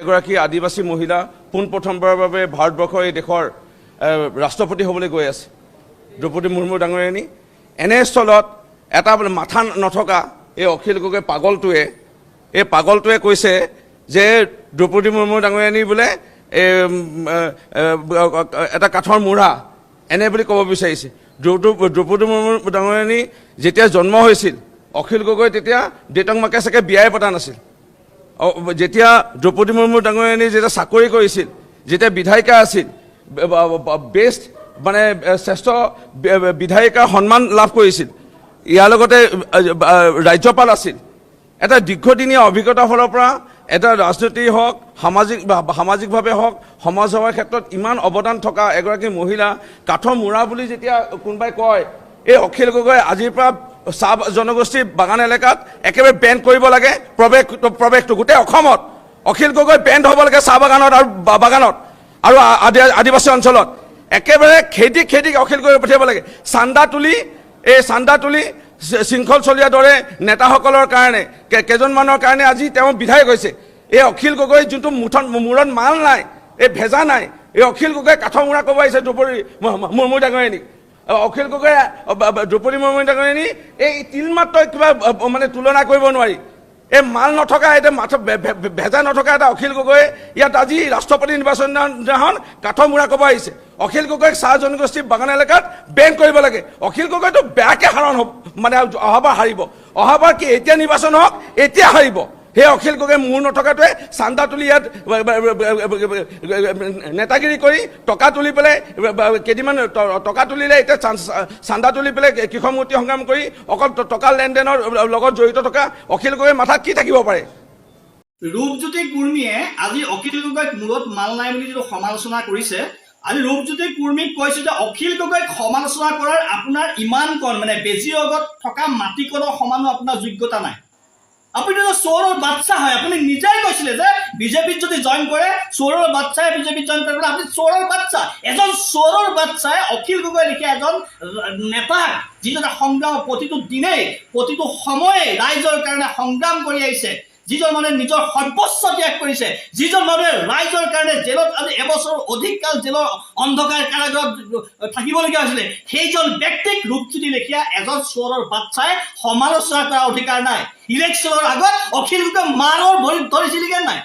এগৰাকী আদিবাসী মহিলা পোনপ্ৰথমবাৰৰ বাবে ভাৰতবৰ্ষৰ এই দেশৰ ৰাষ্ট্ৰপতি হ'বলৈ গৈ আছে দ্ৰৌপদী মুৰ্মু ডাঙৰীয়ানী। এনেস্থলত এটা বোলে মাথা নথকা এই অখিল গগৈ পাগলটোৱে, এই পাগলটোৱে কৈছে যে দ্ৰৌপদী মুৰ্মু ডাঙৰীয়ানী বোলে এই এটা কাঠৰ মূঢ়া, এনে বুলি ক'ব বিচাৰিছে। দ্ৰৌপদী মুৰ্মু ডাঙৰীয়ানী যেতিয়া জন্ম হৈছিল, অখিল গগৈ তেতিয়া দেউতাক মাকে চাগে বিয়াই পতা নাছিল। যেতিয়া দ্ৰৌপদী মুৰ্মু ডাঙৰীয়ানী যেতিয়া চাকৰি কৰিছিল, যেতিয়া বিধায়িকা আছিল, বেষ্ট মানে শ্ৰেষ্ঠ বিধায়িকাৰ সন্মান লাভ কৰিছিল, ইয়াৰ লগতে ৰাজ্যপাল আছিল। এটা দীৰ্ঘদিনীয়া অভিজ্ঞতাৰ ফালৰ পৰা এটা ৰাজনীতি হওক, সামাজিক সামাজিকভাৱে হওক, সমাজ সেৱাৰ ক্ষেত্ৰত ইমান অৱদান থকা এগৰাকী মহিলা কাঠৰ মূৰা বুলি যেতিয়া কোনোবাই কয়, এই অখিল গগৈ আজিৰ পৰা চাহ জনগোষ্ঠীৰ বাগান এলেকাত একেবাৰে বেন কৰিব লাগে প্ৰৱেশটো। গোটেই অসমত অখিল গগৈ বেণ্ড হ'ব লাগে চাহ বাগানত আৰু বাগানত আৰু আদিবাসী অঞ্চলত একেবাৰে খেদি খেদি অখিল গগৈ পঠিয়াব লাগে। চান্দা তুলি, এই চান্দা তুলি শৃংখল চলিয়াৰ দৰে নেতাসকলৰ কাৰণে, কেইজনমানৰ কাৰণে আজি তেওঁ বিধায়ক হৈছে। এই অখিল গগৈ যোনটো মুঠন মূৰত মাল নাই, এই ভেজা নাই, এই অখিল গগৈ কাঠৰ মূৰা ক'ব আহিছে দ্ৰৌপদী মুৰ্মু ডাঙৰীয়ানীক। অখিল গগৈ দ্ৰৌপদী মুৰ্মু ডাঙৰীয়ানী এই তিল মাত্ৰ কিবা মানে তুলনা কৰিব নোৱাৰি। এই মাল নথকা, এতিয়া মাথা ভেজা নথকা এটা অখিল গগৈ ইয়াত আজি ৰাষ্ট্ৰপতি নিৰ্বাচনৰ দিনাখন কাঠৰ মূৰা ক'ব আহিছে। অখিল গগৈক চাহ জনগোষ্ঠীৰ বাগান এলেকাত বেন কৰিব লাগে। অখিল গগৈটো বেয়াকে হাৰণ হ'ব, মানে অহাবাৰ হাৰিব। অহাবাৰ কি, এতিয়া নিৰ্বাচন হওক, এতিয়া হাৰিব। সেই অখিল গগৈ মূৰ নথকাটোৱে চান্দা তুলি ইয়াত নেতাগিৰি কৰি টকা তুলি পেলাই, কেইদিনমান টকা তুলিলে, এতিয়া চান্দা তুলি পেলাই কৃষক মুক্তি সংগ্ৰাম কৰি অকল টকা লেনদেনৰ লগত জড়িত থকা অখিল গগৈৰ মাথাত কি থাকিব পাৰে? ৰূপজ্যোতি কুৰ্মীয়ে আজি অখিল গগৈক মূৰত মাল নাই বুলি যিটো সমালোচনা কৰিছে, আজি ৰূপজ্যোতি কুৰ্মীক কৈছো যে অখিল গগৈক সমালোচনা কৰাৰ আপোনাৰ ইমান কণ, মানে বেজীৰ আগত থকা মাটিকণৰ সমানো আপোনাৰ যোগ্যতা নাই। আপুনি চোৰৰ বাচ্চা হয়। আপুনি নিজেই কৈছিলে যে বিজেপিত যদি জইন কৰে, চোৰৰ বাচ্চাই বিজেপিত জইন কৰিব। আপুনি চোৰৰ বাচ্চা। এজন চোৰৰ বাচ্চাই অখিল গগৈ লিখীয়া এজন নেতাক, যিজনে সংগ্ৰাম প্ৰতিটো দিনেই, প্ৰতিটো সময়ে ৰাইজৰ কাৰণে সংগ্ৰাম কৰি আহিছে, যিজন মানুহে নিজৰ সৰ্বস্ব ত্যাগ কৰিছে, যিজন মানুহে ৰাইজৰ কাৰণে জেলত আজি এবছৰৰ অধিক কাল জেলৰ অন্ধকাৰ কাৰাগাৰত থাকিবলগীয়া হৈছিলে, সেইজন ব্যক্তিক ৰূপজ্যোতি লেখীয়া এজন চোৰৰ বাচ্চাই সমালোচনা কৰাৰ অধিকাৰ নাই। ইলেকশ্যনৰ আগত অখিল গগৈ মাৰৰ ভৰিত ধৰিছিলিগে নাই?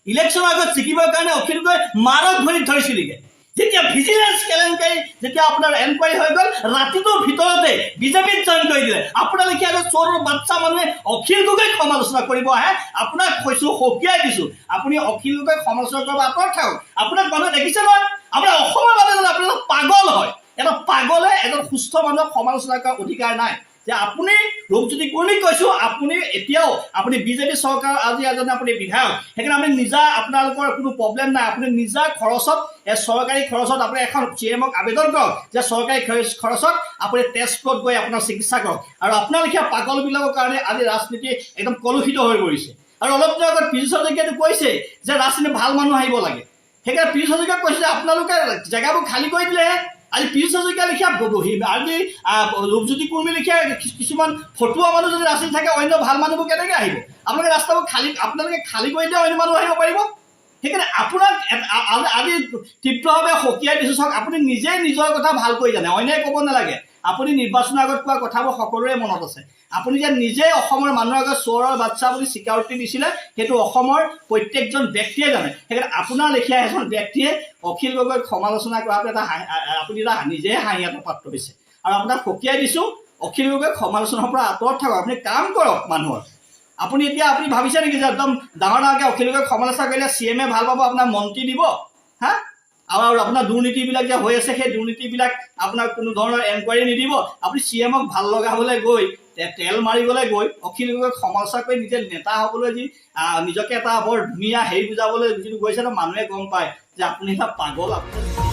ইলেকশ্যনৰ আগত জিকিবৰ কাৰণে অখিল গগৈ মাৰক ভৰিত ধৰিছিলিগে। যেতিয়া ভিজিলেন্স কেলেংকাৰী, যেতিয়া আপোনাৰ এনকুৱাৰী হৈ গ'ল, ৰাতিটোৰ ভিতৰতে বিজেপিত জইন কৰি দিলে। আপোনালোকে এজন চোৰৰ বাচ্চা মানুহে অখিল গগৈক সমালোচনা কৰিব আহে। আপোনাক কৈছো, সকীয়াই দিছো, আপুনি অখিল গগৈক সমালোচনা কৰিব আঁতৰত থাকক। আপোনাক মানুহে দেখিছে নহয়। আপোনাৰ অসমৰ মানুহে জানে আপুনি এজন পাগল হয়। এটা পাগলে এজন সুস্থ মানুহক সমালোচনা কৰাৰ অধিকাৰ নাই। যে আপুনি ৰূপজ্যোতি কুৰ্মীক কৈছো, আপুনি এতিয়াও আপুনি বিজেপি চৰকাৰ আজি এজন আপুনি বিধায়ক, সেইকাৰণে আপুনি নিজা, আপোনালোকৰ কোনো প্ৰব্লেম নাই। আপুনি নিজা খৰচত, এই চৰকাৰী খৰচত আপুনি এখন চি এমক আবেদন কৰক যে চৰকাৰী খৰচত আপুনি তেজপুৰত গৈ আপোনাৰ চিকিৎসা কৰক। আৰু আপোনাৰ লেখীয়া পাগলবিলাকৰ কাৰণে আজি ৰাজনীতি একদম কলুষিত হৈ পৰিছে। আৰু অলপ দিনৰ আগত পীযুষ হাজৰিকাইটো কৈছে যে ৰাজনীতি ভাল মানুহ আহিব লাগে। সেইকাৰণে পীযুষ হাজৰিকাক কৈছে যে আপোনালোকে জেগাবোৰ খালী কৰি দিলেহে। আজি পীযুষ হাজৰিকা লেখীয়া, আজি ৰূপজ্যোতি কুৰ্মী লেখীয়া কিছুমান ফটুৱা মানুহ যদি ৰাজনীতি থাকে, অন্য ভাল মানুহবোৰ কেনেকৈ আহিব? আপোনালোকে ৰাস্তাবোৰ খালী, আপোনালোকে খালী কৰি দিলে অন্য মানুহ আহিব পাৰিব। সেইকাৰণে আপোনাক আজি তীব্ৰভাৱে সকীয়াই দিছোঁ। চাওক, আপুনি নিজেই নিজৰ কথা ভালকৈ জানে, অন্যায় ক'ব নালাগে। আপুনি নিৰ্বাচনৰ আগত কোৱা কথাবোৰ সকলোৰে মনত আছে। আপুনি যে নিজে অসমৰ মানুহৰ আগত চোৰৰ বাচ্চা বুলি স্বীকাৰোক্তি দিছিলে, সেইটো অসমৰ প্ৰত্যেকজন ব্যক্তিয়ে জানে। সেইকাৰণে আপোনাৰ লেখীয়া এজন ব্যক্তিয়ে অখিল গগৈক সমালোচনা কৰাটো এটা আপুনি এটা নিজে হাঁহিয়াতৰ পাত্ৰ হৈছে। আৰু আপোনাক সকীয়াই দিছোঁ, অখিল গগৈক সমালোচনাৰ পৰা আঁতৰত থাকক। আপুনি কাম কৰক মানুহৰ। আপুনি এতিয়া আপুনি ভাবিছে নেকি যে একদম ডাঙৰ ডাঙৰকৈ অখিল গগৈক সমালোচনা কৰিলে চি এমে ভাল পাব, আপোনাক মন্ত্ৰী দিব? হা, আৰু আপোনাৰ দুৰ্নীতিবিলাক যে হৈ আছে, সেই দুৰ্নীতিবিলাক আপোনাক কোনো ধৰণৰ এনকুৱাৰী নিদিব। আপুনি চি এমক ভাল লগাবলৈ গৈ, তেল মাৰিবলৈ গৈ, অখিল গগৈক সমালোচনা কৰি নিজে নেতা হ'বলৈ যি নিজকে এটা বৰ ধুনীয়া হেৰি বুজাবলৈ যিটো গৈছে ন, মানুহে গম পায় যে আপুনি এটা পাগল। আপুনি